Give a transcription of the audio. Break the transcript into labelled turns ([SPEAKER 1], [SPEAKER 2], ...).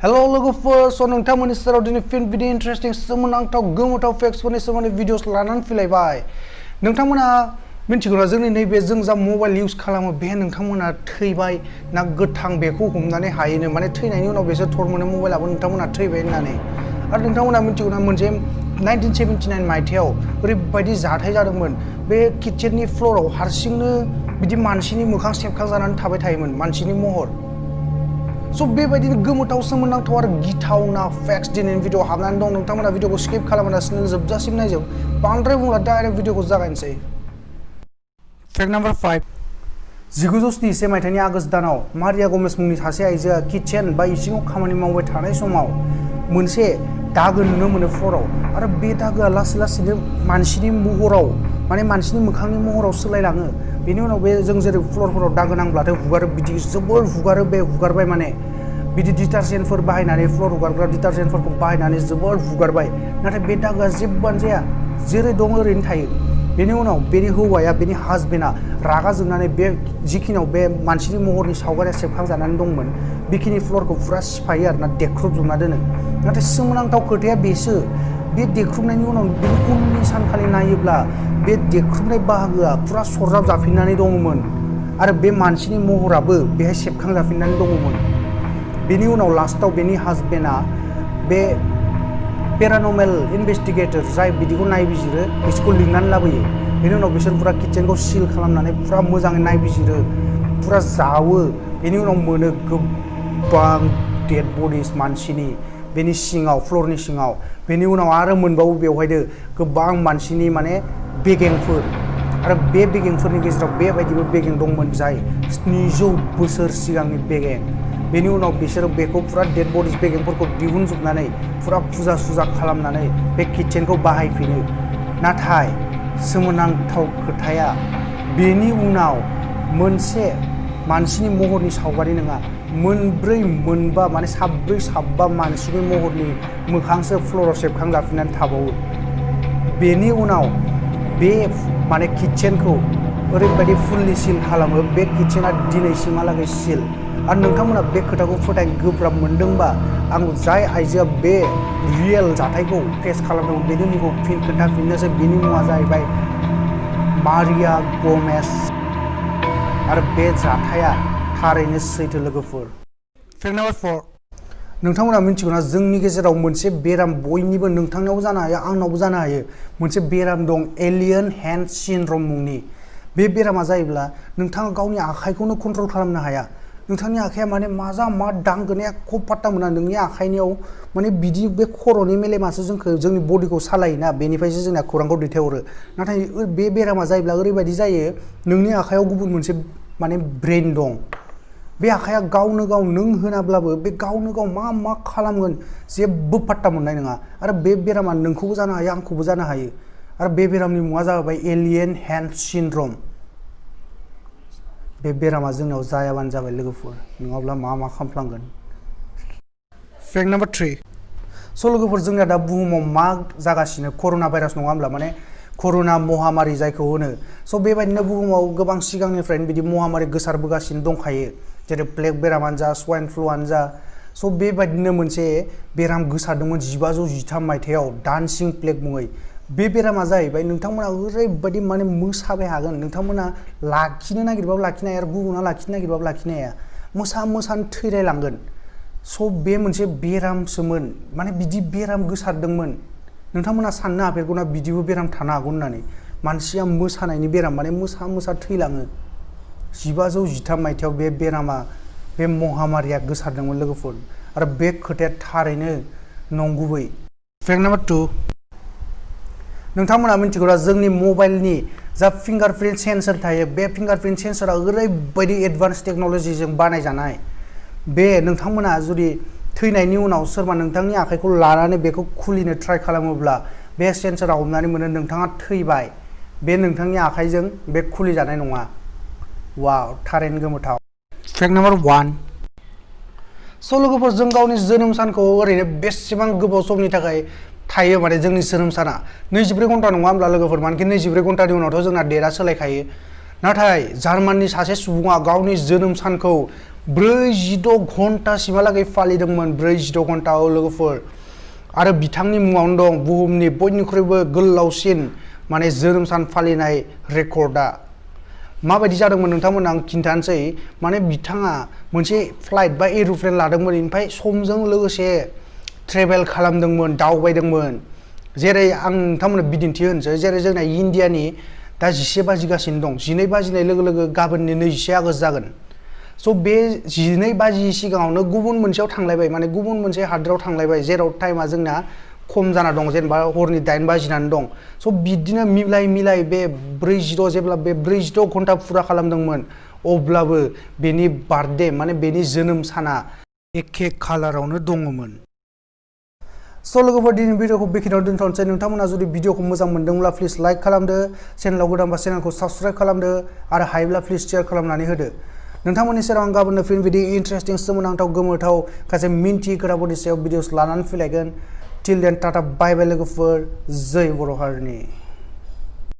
[SPEAKER 1] Hello लोगोफोर स नोंथांमोननि सेराव दिनै फिन बिदि इन्टारेस्टिं सोमोनांथाव गोमोथाव फेक्ट्सफोरनि सोमोन्दै भिडिअस लानानै फैलायबाय। नोंथांमोना मिन्थिगौना जोंनि नैबे जों जा मबाइल इउज खालामो बे नोंथांमोना थैबाय ना गोथां बेखौ हमनानै हायोनो माने थैनायनि उनाव बेसोर थर मोनो मबाइलाबो नोंथांमोना थैबाय होननानै। आरो नोंथांमोना मिन्थिगौना मोनसे 1979 मायथाइयाव ओरैबायदि जाथाय जादोंमोन बे किचेननि फ्ल'राव हारसिंनो बिदि मानसिनि मोखां सेबखांजानानै थाबाय थायोमोन मानसिनि महर। So बेबायदिनो गोमोथाव सोमोनांथाव आरो गिथावना फेक्ट्स दिनैनि भिडिअ'आव हाबनानै दं। नोंथांमोना भिडिअ'खौ स्किप खालामालासिनो जोबजासिम नायजोब। बांद्राय बुंला डाइरेक्ट भिडिअ'खौ जागायनोसै। फेक्ट नाम्बार 5 1971 मायथाइनि आगस्त दानाव मारिया गमेज मुंनि सासे आइजोआ किचेन बा इसिङाव खामानि मावबाय थानाय समाव मोनसे दागो नुनो मोनो फ्ल'राव आरो बे दागोआ लासै लासैनो मानसिनि महराव माने मानसिनि मोखांनि महराव सोलायलाङो। बेनि उनाव बे जों जेरै फ्ल'रफोराव दागो नांब्लाथाय हुगारो बिदि जोबोर हुगारो बे हुगारबाय माने बिदि डिटारजेन्टफोर बाहायनानै फ्ल'र हुगारग्रा डिटारजेन्टफोरखौ बाहायनानै जोबोर हुगारबाय नाथाय बे दागोआ जेबोआनो जाया जेरै दं ओरैनो थायो। बेनि उनाव बेनि हौवाया बेनि हासबेन्डआ रागा जोंनानै बे जिखिनियाव बे मानसिनि महरनि सावगारिया सेबखांजानानै दंमोन बेखिनि फ्ल'रखौ फुरा सिफायो आरोना देख्रुबजोबना दोनो। नाथाय सोमोनांथाव खोथाया बेसो बे देख्रुबनायनि उनाव बेनि उननि सानखालि नायोब्ला बे देख्रुबनाय बाहागोआ फुरा सरजाब जाफिननानै दङमोन आरो बे मानसिनि महराबो बेहाय सेबखांजाफिननानै दङमोन। बेनि उनाव लास्टआव बेनि हासबेन्डआ बे पेरानर्मेल इनभेस्टिगेटर जाय बिदिखौ नायबिजिरो बिसोरखौ लिंनानै लाबोयो। बेनि उनाव बिसोर फुरा किचेनखौ सिल खालामनानै फुरा मोजाङै नायबिजिरो फुरा जावो। बेनि उनाव मोनो गोबां डेड बडिस मानसिनि बेनि सिङाव फ्ल'रनि सिङाव। बेनि उनाव आरो मोनबावो बेवहायनो गोबां मानसिनि माने बेगेंफोर आरो बे बेगेंफोरनि गेजेराव बेबायदिबो बेगें दंमोन जाय 700 बोसोर सिगांनि बेगें। बेनि उनाव बिसोरो बेखौ फुरा डेड बडिस बेगेंफोरखौ दिहुनजोबनानै फुरा फुजा सुजा खालामनानै बे किचेनखौ बाहायफिनो। नाथाय सोमोनांथाव खोथाया बेनि उनाव मोनसे मानसिनि महरनि सावगारि नङा मोनब्रै मोनबा माने साब्रै साबा मानसिनि महरनि मोखांसो फ्ल'राव सेबखांजाफिननानै थाबावो। बेनि उनाव बे माने किचेनखौ ओरैबायदि फुल्लि सिल खालामो बे किचेना दिनैसिमहालागै सिल। आरो नोंथांमोना बे खोथाखौ फोथायनो गोब्राब मोनदोंबा आं जाय आइजोआ बे रियेल जाथायखौ फेस खालामदोंमोन बेनि मुंखौ फिन खोन्थाफिननोसै। बेनि मुङा जाहैबाय मारिया गमेज आरो बे जाथाया थारैनो सैथो लोगोफोर। फेक्ट नाम्बार 4 नोंथांमोना मिन्थिगौना जोंनि गेजेराव मोनसे बेराम बयनिबो नोंथांनावबो जानो हायो आंनावबो जानो हायो मोनसे बेराम दं एलियन हेन्ड सिन्ड्रम मुंनि। बे बेरामा जायोब्ला नोंथाङा गावनि आखाइखौनो कन्ट्रल खालामनो हाया। नोंथांनि आखाइया माने माजा मा दांगोन एख' पात्ता मोना। नोंनि आखाइनियाव माने बिदि बे खर'नि मेलेमासो जोंनि बडिखौ सालायोना बेनिफ्रायसो जोंना खौरांखौ दैथायहरो। नाथाय बे बेरामा जायोब्ला ओरैबायदि जायो नोंनि आखाइयाव गुबुन मोनसे माने ब्रेन दं। बे आखाइया गावनो गाव नों होनाब्लाबो बे गावनो गाव मा खालामगोन जेबो पात्ता मोननाय नङा। आरो बे बेरामा नोंखौबो जानो हायो आंखौबो जानो हायो। आरो बे बेरामनि मुङा जाबाय एलियन हेन्ड सिन्ड्रम। बे बेरामा जोंनाव जायाबानो जाबाय लोगोफोर नङाब्ला मा खालामफ्लांगोन। फेक्ट नाम्बार 3 स' लोगोफोर जोंनिया दा बुहुमाव मा जागासिनो कर'ना भाइरास नङा होमब्ला माने कर'ना महामारि जायखौ होनो। स' बेबायदिनो बुहुमाव गोबां सिगांनिफ्रायनो बिदि महामारि गोसारबोगासिनो दंखायो जेरै प्लेग बेरामानो जा स्वाइन फ्लुआनो जा। स' बेबायदिनो मोनसे बेराम गोसारदोंमोन 1513 मायथाइयाव डान्सिं प्लेग मुङै। बे बेरामा जाहैबाय नोंथांमोना ओरैबायदि माने मोसाबाय हागोन नोंथांमोना लाखिनो नागिरबाबो लाखिनो हाया आरो गुबुना लाखिनो नागिरबाबो लाखिनो हाया मोसानो थैलायलांगोन। स' बे मोनसे बेरामसोमोन माने बिदि बेराम गोसारदोंमोन। नोंथांमोना साननो हाफेरगौना बिदिबो बेराम थानो हागौ होननानै। मानसिया मोसानायनि बेराम माने मोसा थैलाङो। 1513 मायथाइयाव बे बेरामा बे महामारिया गोसारदोंमोन लोगोफोर आरो बे खोथाया थारैनो नंगुबै। फेक्ट नाम्बार 2 नोंथांमोना मिन्थिगौना जोंनि मबाइलनि जा फिंगारप्रिन्ट सेन्सर थायो बे फिंगारप्रिन्ट सेन्सरा ओरैबायदि एडभान्स टेक्न'लजिजों बानायजानाय। बे नोंथांमोना जुदि थैनायनि उनाव सोरबा नोंथांनि आखाइखौ लानानै बेखौ खुलिनो ट्राइ खालामोब्ला बे सेन्सरा हमनानै मोनो नोंथाङा थैबाय बे नोंथांनि आखाइजों बे खुलिजानाय नङा। वाव थारैनो गोमोथाव। फेक्ट नाम्बार 1 स' लोगोफोर जों गावनि जोनोम सानखौ ओरैनो बेसेबां गोबाव समनि थाखाय थायो माने जोंनि जोनोम साना 24 घन्टा नङा होमब्ला लोगोफोर मानोकि 24 घन्टानि उनावथ' जोंना डेटआ सोलायखायो। नाथाय जार्माननि सासे सुबुङा गावनि जोनोम सानखौ 46 घन्टासिमहालागै फालिदोंमोन 46 घन्टा लोगोफोर आरो बिथांनि मुङावनो दं बुहुमनि बयनिख्रुइबो गोलावसिन माने जोनोम सान फालिनाय रेकर्डआ माबायदि जादोंमोन नोंथांमोन आं खिन्थानोसै माने बिथाङा मोनसे फ्लाइट बा एर'प्लेन लादोंमोन ओमफ्राय समजों लोगोसे ट्रेभेल खालामदोंमोन दावबायदोंमोन जेरै आं नोंथांमोननो बिदिन्थि होनोसै जेरै जोंना इन्डियानि दा 11 बाजिगासिनो दं 12 बाजिनाय लोगो लोगो गाबोननि 21 आगस्ट जागोन स' बे 12 बाजि सिगाङावनो गुबुन मोनसेयाव थांलायबाय माने गुबुन मोनसे हादोराव थांलायबाय जेराव टाइमा जोंना खम जाना दं जेनेबा हरनि 8 बाजिनानै दं स' बिदिनो मिलाय बे 46 जेब्ला बे 46 घन्टा फुरा खालामदोंमोन अब्लाबो बेनि बार्थडे माने बेनि जोनोम साना एखे कालारावनो दङमोन स' लोगोफोर दिनै भिडिअखौ बेखिनियाव दोनथ'नोसै नोंथांमोना जुदि भिडिअखौ मोजां मोनदोंब्ला प्लिज लाइक खालामदो चेनेलाव गोदानबा चेनेलखौ साबस्क्राइब खालामदो आरो हायोब्ला प्लिज शेयार खालामनानै होदो नोंथांमोननि सेराव आं गाबोननो फिन बिदि इन्टारेस्टिं सोमोनांथाव गोमोथाव गासै मिन्थियै खोथाफोरनि सायाव भिडिअस लानानै फैलायगोन टिल देन टाटा बाय बाय लोगोफोर जय बर' हारिनि